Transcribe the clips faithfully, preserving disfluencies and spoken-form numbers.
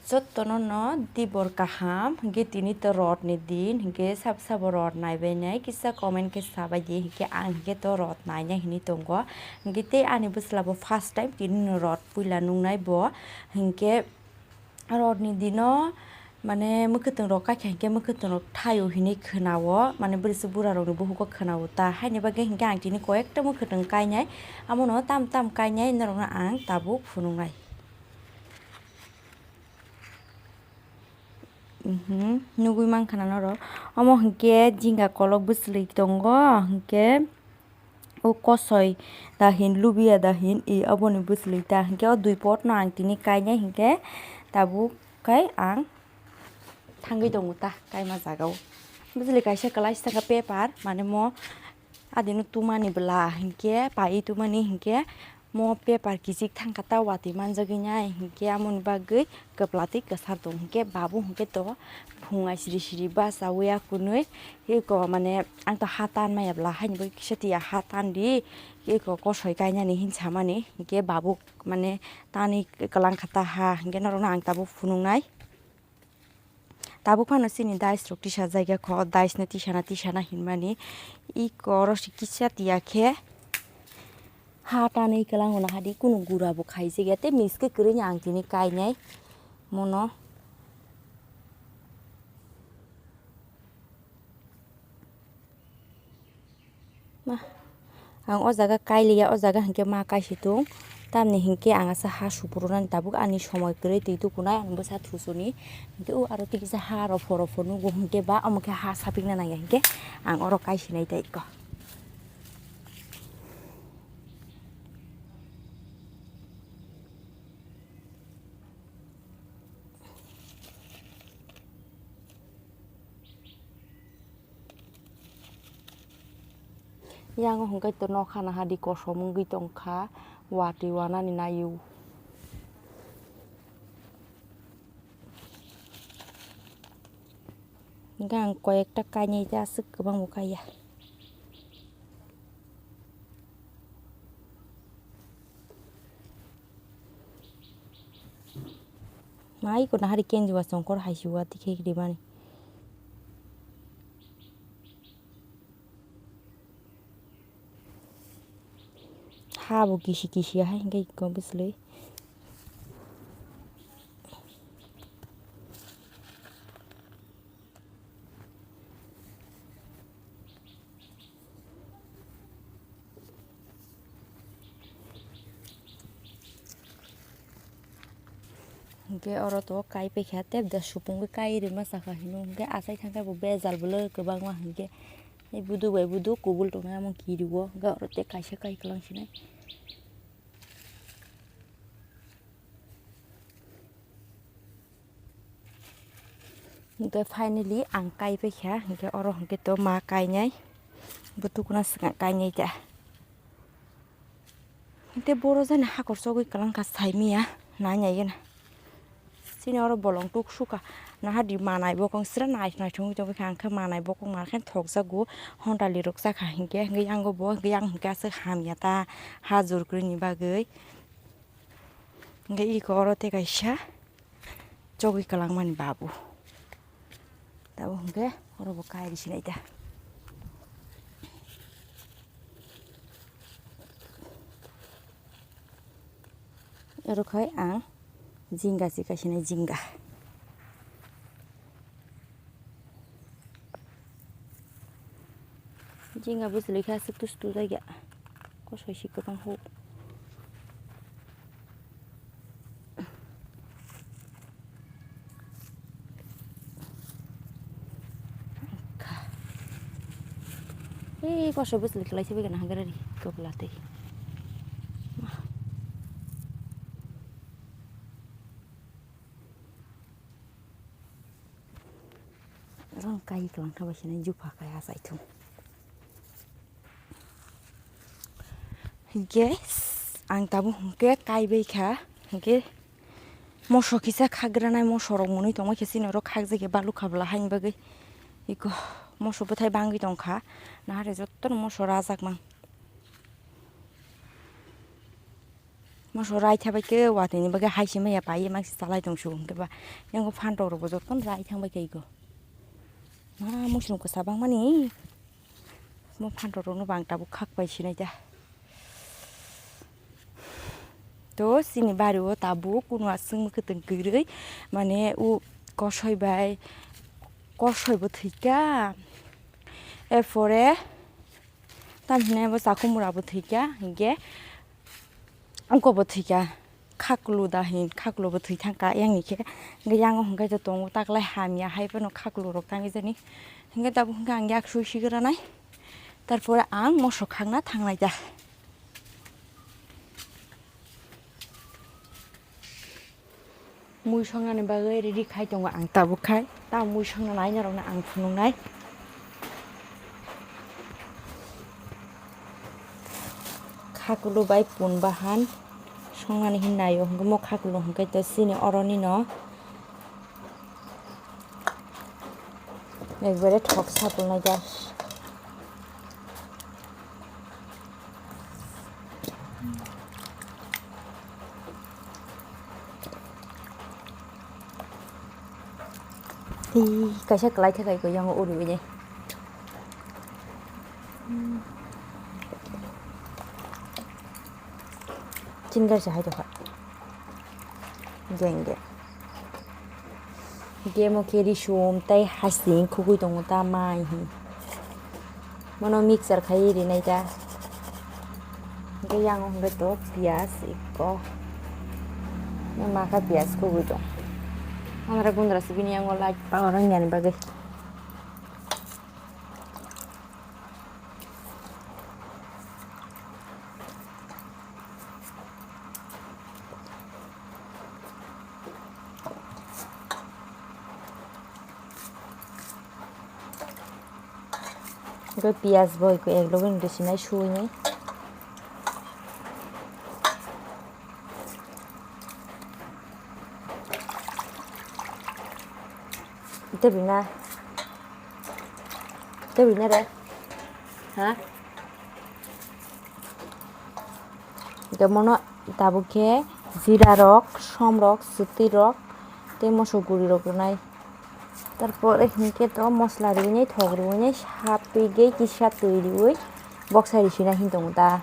Jottono no dibor kaham, hinkhe tini to rot ni din, hinkhe sab sabo rot naibainai, kisa comment khe sabaidi, hinkhe ang hinkhe to rot nainai hinwi tongo. Hinkhe tei ani bwsla bo first time tini no rot puila nungnai bo, hinkhe rot ni dino mane mwkhwtwng rok kaikha hinkhe mwkhwtwng rok thaio hinwi khwnao, mane bwrwi bura rok ni buhugo khwnao ta, haini bagwi hinkhe ang tini koyekta mwkhwtwng kainai, amono tam tam kainai norokno ang tabuk phunuknai. Mhm, nugui mankha na norok. Omo hinkhe jinga kolok bwchwlwi tongo, hinkhe o kosoi da hin, lubia da hin, i oboni bwchwlwi ta. Hinkhe o dui pot no ang tini kainai hinkhe tabuk khe ang thangwi tongo ta kaima jagao. Bwchwlwi kaisa kwlai saka paper, mane mo adino tumani bwla hinkhe pai tumani hinkhe mo paper kichik thangkha ta watwi manjagwi nai hinkhe amoni bagwi kwpla twi kwchar tong hinkhe babu hinkhe to phung aisiri siri bachawi akunwi eko mane ang to ha tan maya bwla haini bagwi kisa tiya ha tan di eko kosoi kainani hinsamani hinkhe babu mane tani kwlangkha ta ha hinkhe norokno ang tabuk phunuknai. Tabuk phano chini dais rok tisa jaikha kho, dais no tisana tisana hinmani. Iko oro se kisa tiya khe ha tanwi kwlango nahadi kunu gura bo khaijak ya tei miske kwrwini ang tini kainai mono. Ma, ang o jaga kailiya, o jaga hinkhe ma kaisi tung. Tamni hinkhe ang asa ha supurunani tabuk ani somoi kwrwi twi tukunai ang bwsa thusuni. Hinkhe o aro tei kisa ha rofo rofo nugo hinkhe ba omo khe ha sapikna nangya hinkhe ang oro kaisinai tei ko. Yang o hwnkhe to nokha nahadi kosom wngwi tongkha, watwi wanani naio. Hwnkhe ang koyekta kainai tei aswk kwbangbo kaiya. Mai ko nahari kenji wa chongkor hai si wa tikhe rimani. Ha bo kisi kisi hai hingke ko bwswlwi. Hingke oro to kai paikha tei da supungwi kai rima saka hino hingke achai thangkhe bo bejal bwlwi kwbangma hingke budu bai budu kubul tongnai omo kirio hingke oro tei kaisa kai kwlang sinai. Hingke finally ang kai paikha, hingke oro hingke to ma kainai, bo tukuna swkang kainai ta. Hingke boro jani hakor chogwi kwlangkha saimanya, nai naigena. Chini oro bolong tuk suka, nahadi manai bokong sra nai naithok wngwi tongkha, hingke manai bokong mankhe thokjago, honda lirok chakha hingke, hingke yango bo, hingke yang hingke aswk hamya ta, ha jor kwrwini bagwi. Hingke iko oro tei kaisa chogwi kwlangmani babu. Tabuk hingke oro bo kairi sinai ta. Oro khai ang jinga si kaisinai jinga. Jinga bwswlwi khe aswk tustu tustu jaikha. Kosoi se kwbang huk. Ei kosoi bwswlwi kwlai se bai gana hagari kwbla tei. Rong kai kwlangkha bai sini jupha kai achai thung. Hingke ang tabuk hingke kai bai kha, hingke moso kisa khagranai moso rok mwnwi tongma khe chini oro khakjagya balukha bwla haini bagwi iko moso bwthai bangwi tongkha nahare jottono moso rajak mang. Moso rai thabai khe watwi ni bagwi hai se maya pai mangsi chalai tong su hwnkhe ba. Yango phan rok bo joto rai thang bai khe ego. Ma muisung kwsa bang mani. Mo phan rok no bang tabuk khak pai sinai da. To chini bari o tabuk kunu aswk mwkhwtwng kwrwi mane u kosoi bai kosoi bo thwikha. Erpore tam hinai bo chakhumura bo thwikha hinkhe. Ungko bo thwikha, khaklu da hin, khaklu bo thwi thangkha, yang ni khe, hwnkhe yang o hwnkhe to tongo, taklai hamya hai phano khaklu rok tangwi jani, hwnkhe tabuk hwnkhe ang yak sui sigranai, tarpore ang moso khakna thangnai da. Mui songnani bagwi ready khai tongo ang tabuk khai. Ta mui songna nai norokno ang phunuknai. Khakulu bai pun bahan songnani hin naio, hwnkhe mo khakulu hwnkhe to chini oroni no. Ekbare thok sapulnai da. Ih, kaisa kwlai khe kai ko yang uri uri. Chingar se hai tokha. Geng geng. Gemo khe risum tei hasing khugui tongo ta mai hi. Mono mixer khai rinai ta. Hingke yang hingke to piyaj ikko. Yang makha piyaj khugui tong. Andra gundra sibini yang light power yang bagwi. Hingke piyaj bo eko ek loge ni sinai suinai. Tebina. Tebina re. Ha? Hingke mono tabuk khe jira rok, som rok, swtwi rok tei moso guri rok rwnai. Tarpore hingke to mosla riwinai, thok riwinai, sapigwi kisa twi riwi boksa risina hin tongo ta.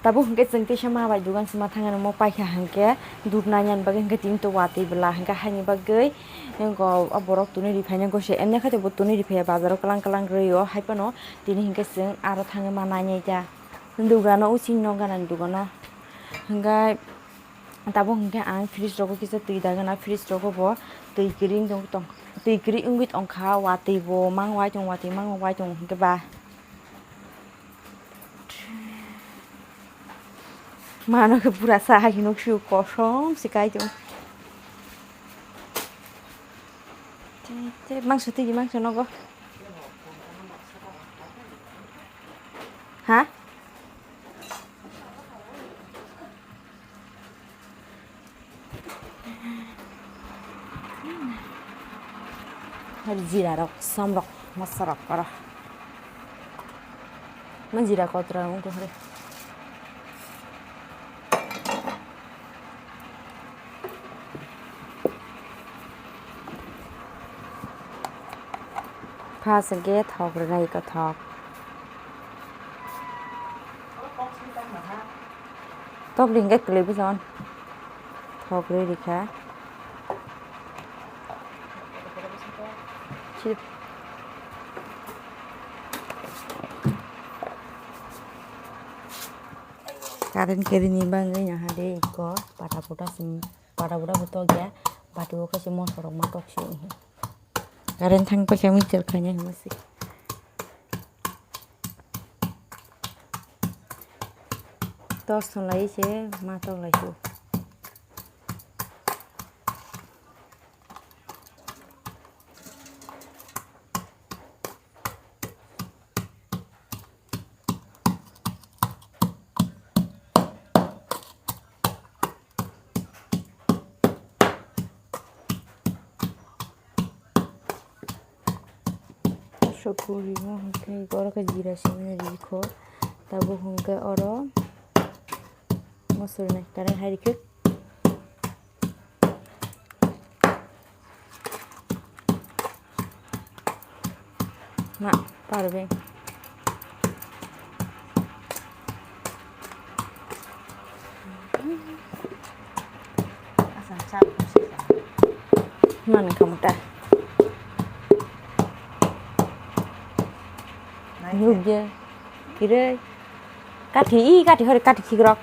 Tabuk hingke chwng teisa ma bai dogan sima thangna mo paikha hingke dudh nainani bagwi hingke tini to watwi bwla hingke haini bagwi hingke o borok tuni riphaina gose emne khe bo tuni riphaiya bazaro kwlang kwlang rwi o hai phano tini hingke chwng aro thangwi ma nainai ta dogano using no ganani dogano hingke tabuk hingke ang fridge rogo kisa twi dagana fridge rogo bo twi kwrwi wng tong twi kwrwi wngwi tongkha watwi bo mang wai tong watwi mang wai tong hingke ba. Mano khe pura sa hai hinwi sio kosom se kai tong. Te, te, mangso tigi mangso nogo. Ha? Jira rok, som rok, moso rok oro. Ma jira kotora wngkha hore. First hwnkhe thok rwnai eko thok. Tok ring khe kwlwi bwsa on. Thok rwi rikha. Current kereni bagwi nahade eko pata puta sim pata puta bo tok ya. Bati o khe se moso rok ma tok si. Current thang paikha mui tel khaina hwnwi se. Torch thon lai se ma tok lai se. So Kurimo hwnkhe oro khe jira simi rikho. Tabuk hwnkhe oro mosori nai karwi hai rikhe. Ma, parbe. Mani kamuta. Nugje. Kire. Kathi, i kathi hori kathi khikrok.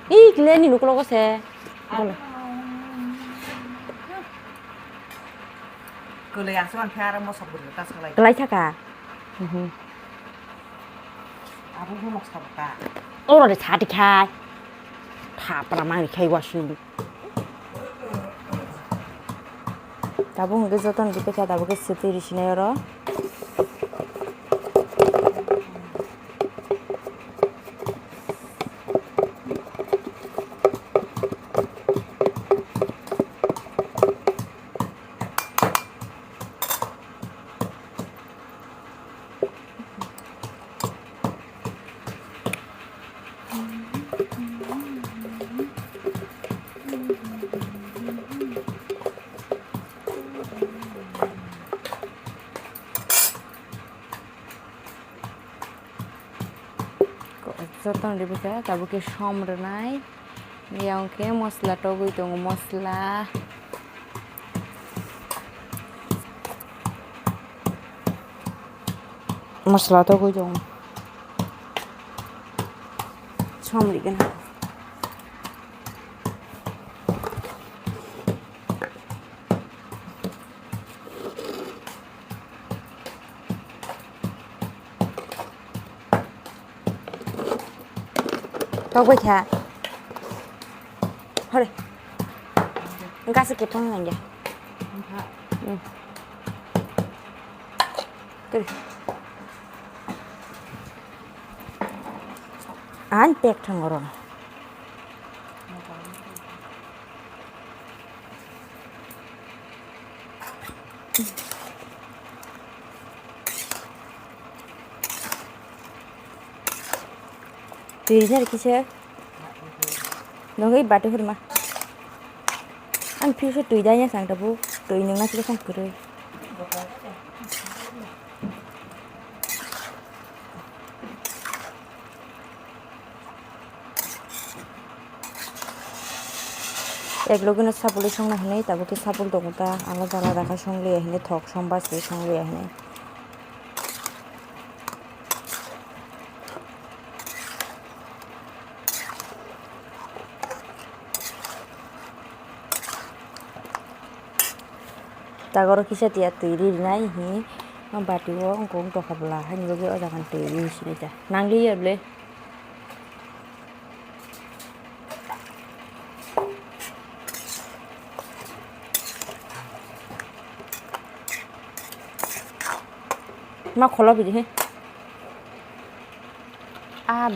I kile ni nukulogo se. Kwlwi aswk ang khe aro mosok bwrwi ta salai. Kwlai thaka. Mhm. Abo bo mosok ta. Oro de sati khai. Thapra mangri khai wasing. Tabuk hwnkhe jotono rikhe kha, tabuk khe swtwi risinai oro. Jotono ribikha tabuk khe som rwnai. Yang khe mosla togwi tongo, mosla. Mosla togwi tongo. Som rigwna. Tokbai kha. Hore. Gasa kepang nangya. Hmm. Turi. An pek thang oro. Twi rijak kisa. Nogwi bati hurma. Ang phiso twi daya sang tabuk. Twi nungna sile sang kwrwi. Ek loge no sapulwi songna hinwi tabuk khe sapul tongo ta, alada alada khe songliya hinwi thok somba se songliya hinwi. Tagoro kisa tiya twi ri rinai hi, o bati o wngkha wng tokha bwla, haini bagwi o jaga twi ri sinai ta. Nangliya bwle. Ma kholo bidi he. A,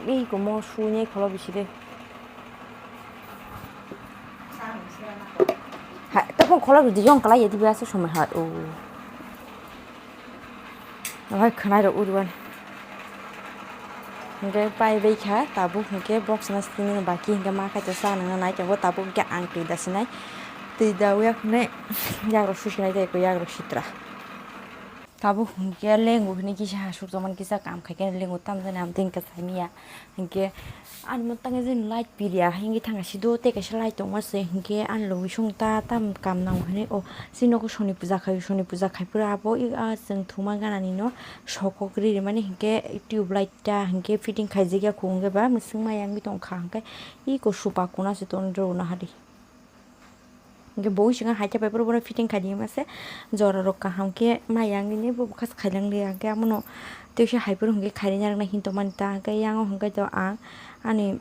bini komo suni kholo bisi de. Ha, tokong kholo bidi jong kalai ya, dibi asa somoi ha, o. Omo hai khwnai rok urban. Hingke pai bai kha, tabuk hingke box no sini baki hingke ma khai to sa nang nai, tabuk hingke ang twi da sinai. Twi da uya khne yagrok susinai tei ko yagrok sitra. Tabuk hingke lengo hini kisa hasuk tongmani kisa kam khai khe lengo tamjani amtwing kisa miya. Hingke ani mwtang jani light piliya, hingke thangna sido tei kaisa light tongma se, hingke ani logi song ta tam kam nango hinui o chini nogo soni puja khai, soni puja khai pura abo i a chwng thuma ganani no sokok ri rimani, hingke tube light ta hingke fitting khaijak ya khung khe ba mwswng maya wngwi tongkha, hingke iko supa kuna se ton rw nahadi. Hingke bo swngo hai khe pai phuru bono fitting khai di mase, jora rok kaham khe maya wngwi bo bwkha se khailang liya, hingke amono tei se hai phuru hingke khairina rwna hin tongmani ta, hingke yang o hingke to ang ani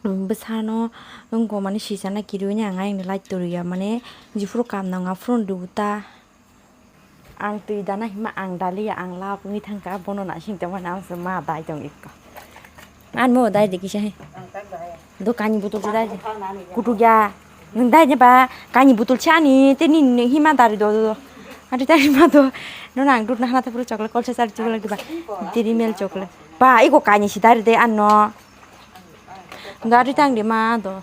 bwsano wngkha mani sisana kiriui ni ang ayang ni light to rwya, mane jephuru kam nang aphuru rw ta. Ang twi dana hima ang daliya, ang lab wngwi thangkha, bono naising tongmani ang se ma dai tong ikko. Ani mo dai de kisa he. Do kani botol se dai de. Kutuk ya. Nwng dai de ba kani botol se ani te ni hima dari do do. Ati dai ma do. Nono ang dudna hana tapuru chocolate, kolsa chari chocolate diba. Dairy Milk chocolate. Ba, iko kaini si dari de ano. Dari tang de ma do.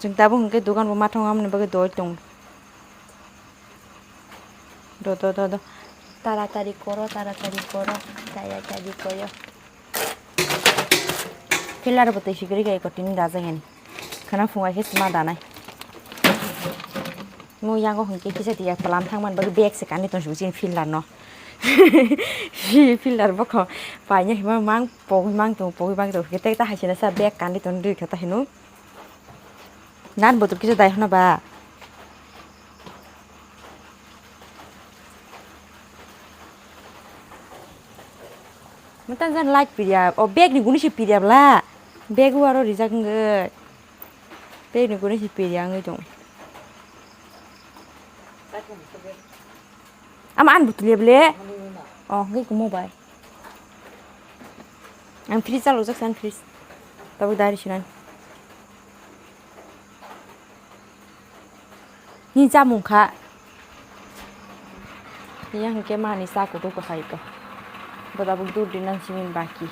Chwng tabuk hwnkhe dogan bo ma thang amni bagwi doi tong. Do, do, do, do. Taratari koro, taratari koro. Taratari koro. Pillar bo twi sigiri gai ko tini dajak yani. Khana phungai khe sima danai. Mo yango hwnkhe kisa tiya plan thangman bagwi bag se kanwi tong sugo chini pillar no. Pillar bokho paina hima mang pogwi mang tong pogwi mang tong khe tei ta haisina sa bag kanwi tong dui kha ta hino. Nan botol kisa dai hwnba. Mata jan light piria. O bag ni guni si piria bla. Bag o aro rijak wngwi. Bag ni guni si piria wngwi tong. Ama an botol ya ble. Oh, ngai kumo bai. Ang fridge chalok jak san fridge. Tabuk dari sinan. Ni chamung kha. Yang hwnkhe mani cha kutuk bo hai ko. Bo tabuk dur dinang simin baki.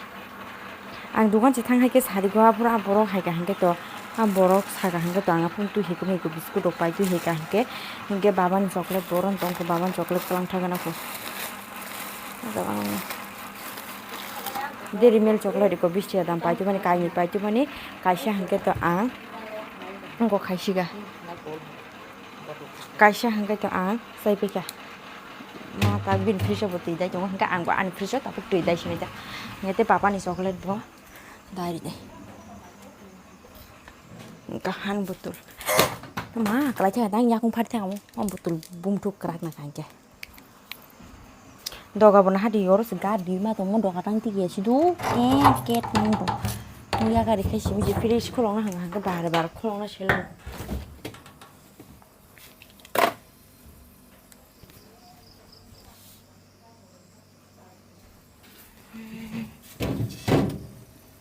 Ang dogan se thang hai khe sari go aphuru a borok hai ka hwnkhe to. A borok saka hwnkhe to ang aphuru twi hai khe hai khe biscuit rok pai twi hai ka hwnkhe. Hwnkhe baba ni chocolate borok tong khe baba ni chocolate kwlang thagana kho. Dairy Milk chocolate iko bish taka dam paitwmani, kainwi paitwmani, kaisa hwnkhe to ang ongko khaisiga. Kaisa hwnkhe to ang chaipaikha. Ma tak bini fridge o bo twi dai tongo, hwnkhe angbo ani fridge o tabuk twi dai simi ta. Hwnkhe tei papa ni chocolate bo dai ride. Hwnkhe han botol. Ma, kwlai thangkhe tang yakung phari thangkhe omo, o botol bumthuk kwrak na kha hwnkhe. Doga bo naha di oro se gari ma tongmo doga tang tigi sidu eh ket nung bo. Nung ya gari khai simi je fridge khulong na hang hang bar bar khulong na selo.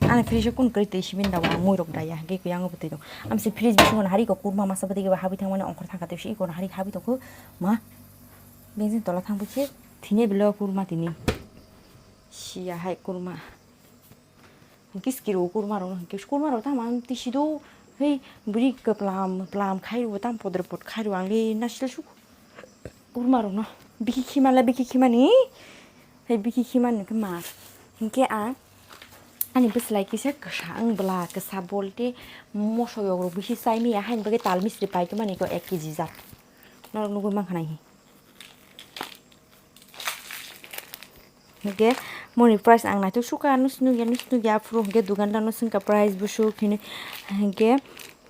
Ani fridge o kun kwrwi twi simi da wa mui rok da ya hwnkhe kuyang o bwtwi rok. Amse fridge bisingo nahari ko kurma masa bwtwi khe ba habwi thangmani ongkhor thangkha tei iko nahari habwi tongkhu ma. Benzin tola thang bwkhe thwinai bwlai o kurma tini. Siya hai kurma. Hwnkhe skiro kurma rok hwnkhe kurma rok tamo ang tisido hei bwrwi kwplam mwplam khai rwo tamo podre pod khai rwo ang le nasil suk. Kurma rok no bikhi khima le bikhi khimani hei bikhi khimani hwnkhe ma hwnkhe ang ani bwslai kisa kwsa wng bwla kwsa bolte moso yok rok bisi chai maya haini bagwi tal misri paitwmani ko ek kg jat norok nugwi mankha nai. Hwnkhe moni price ang naithok sukha, nus nukya, nus nukya, aphuru hwnkhe dukandar no swngkha price bwswk hinwi, hwnkhe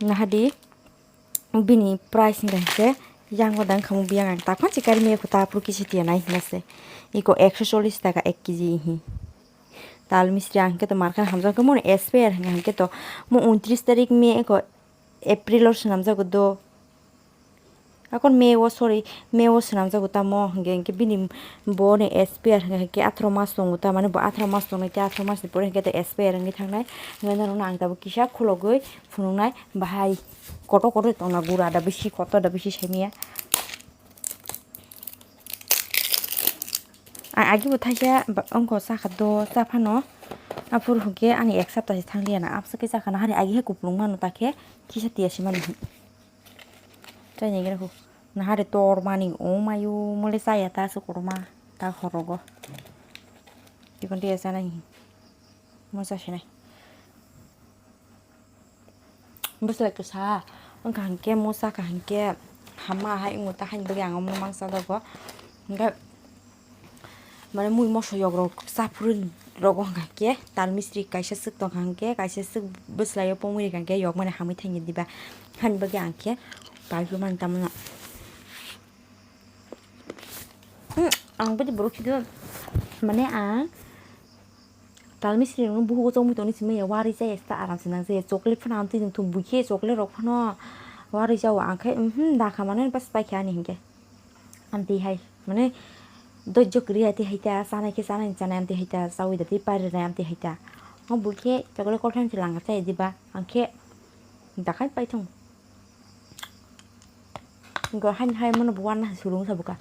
nahadi bini price hwnkha hwnkhe yang wadang khamung biyang ang takma chikari maya khuta aphuru kisa tiya nai hwnase iko ekso chollish taka ek kg hi tal misri ang hwnkhe to markha hamjak khe moni S P R hwnkha hwnkhe to mo untris tarik may iko April o swnamjago do. Akon May o, sorry, May o swnamjago tamo, hwnkhe, hwnkhe bini bo ni S P R hwnkhe, hwnkhe atharo mas tongo, tamani bo atharo mas tongnai, tei atharo mas ni pore hwnkhe tei S P R wngwi thangnai, hwnkhe norokno ang tabuk kisa khulogwi phunuknai, bahai kotor kotor tongna gura da bisi kotor da bisi saimanya. Ang agi bo thaisa ba-, wngkha sakha do, cha phano, aphuru hwnkhe ani ek sapta se thang liya na, absa khe cha khana, hari agi he kupulung mano ta khe, kisa tiya se mani. Chaini gana khu. Nahari tor mani o mayu mole chaya ta su korma ta horogo. Tikon tiya chanai. Mo cha sinai. Bwswlai kwsa wngkha hwnkhe mo cha kha hwnkhe hama hai wngo ta haini bagwi ang omo mang cha dogo. Hwnkhe Mane mui moso yok rok chaphuru rogo hwnkha khe tal misri kaisa swk tongkha hwnkhe kaisa swk bwswlaio pongmani hwnkha khe yok mani hamwi thangya diba hani bagwi ang khe pai phuru mani tamo no. Hmm, ang bwdhi borok khido mane ang tal misri rokno buhugo chongmwi tongni simi ya wari jaya sta aram se nang jaya chocolate phano amtwi nung thung bui khe chocolate rok phano wari jao ang khe mhm da kha mane bas pai khe ani hwnkhe. Amtwi hai, mane, dojjo kwrwi hai tei hai ta, chanai khe chanai, chanai amtwi hai ta, chaui da tei pari rwnai amtwi hai ta. O bui khe chocolate kothai se langa chaya diba, ang khe dakhai paithung. Go haini hai mano bo uanna hai surung sa buka.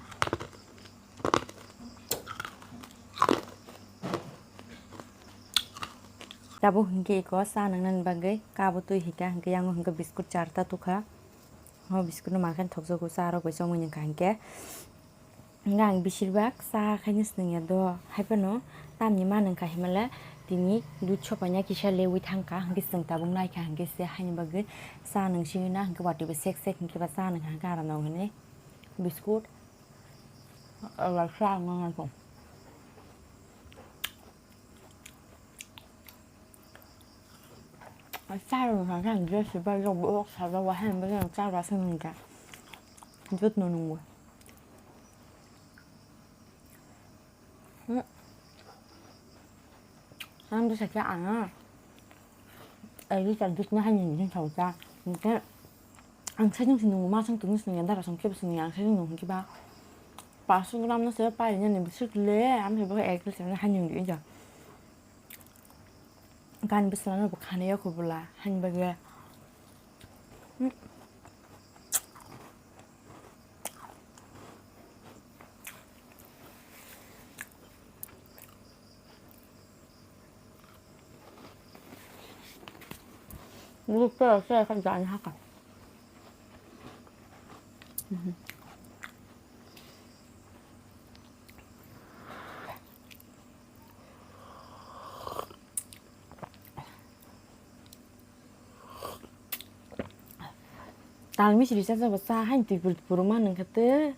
Tabuk hinkhe iko cha nwngnani bagwi kabo twi hika, hinkhe yango hinkhe biscuit charta tukha. O biscuit no mankhe thokjago, cha rok bai chongwi nungkha hinkhe. Hinkhe ang bisirbak cha khaino swnamya do, haiphano tamni ma nungkha himale tini dudh sopaina kisa lewi thangkha, hinkhe chwng tabuk naikha, hinkhe se haini bagwi cha nungsingwi na, hinkhe watwi bai sek sek hinkhe ba cha nungkha, hinkhe aram nang hwnwi biscuit, ah, cha wngna nai kho. Charwng kha khe ang dress bai rok bo sajak wa, haino bagwi ang charwa se nung kha. Jotno nungwi. Hmm. Ang bwsa khe ano ek litre dudh no haino nung sa cha. Hinkhe ang saichung se nungo, masong tungwi se nungya, darasong kebo se nungya, ang saichung nung hinkhe ba paanch sho gram no se painani bwswk le, ang se bo ek litre no haino nung ya. Gani bwskango bo khanai o kubula, haini bagwi. Bwswk se kha jani hakha. Tal misri cha cha bo cha haino twi pur-, puruma nung kha twi.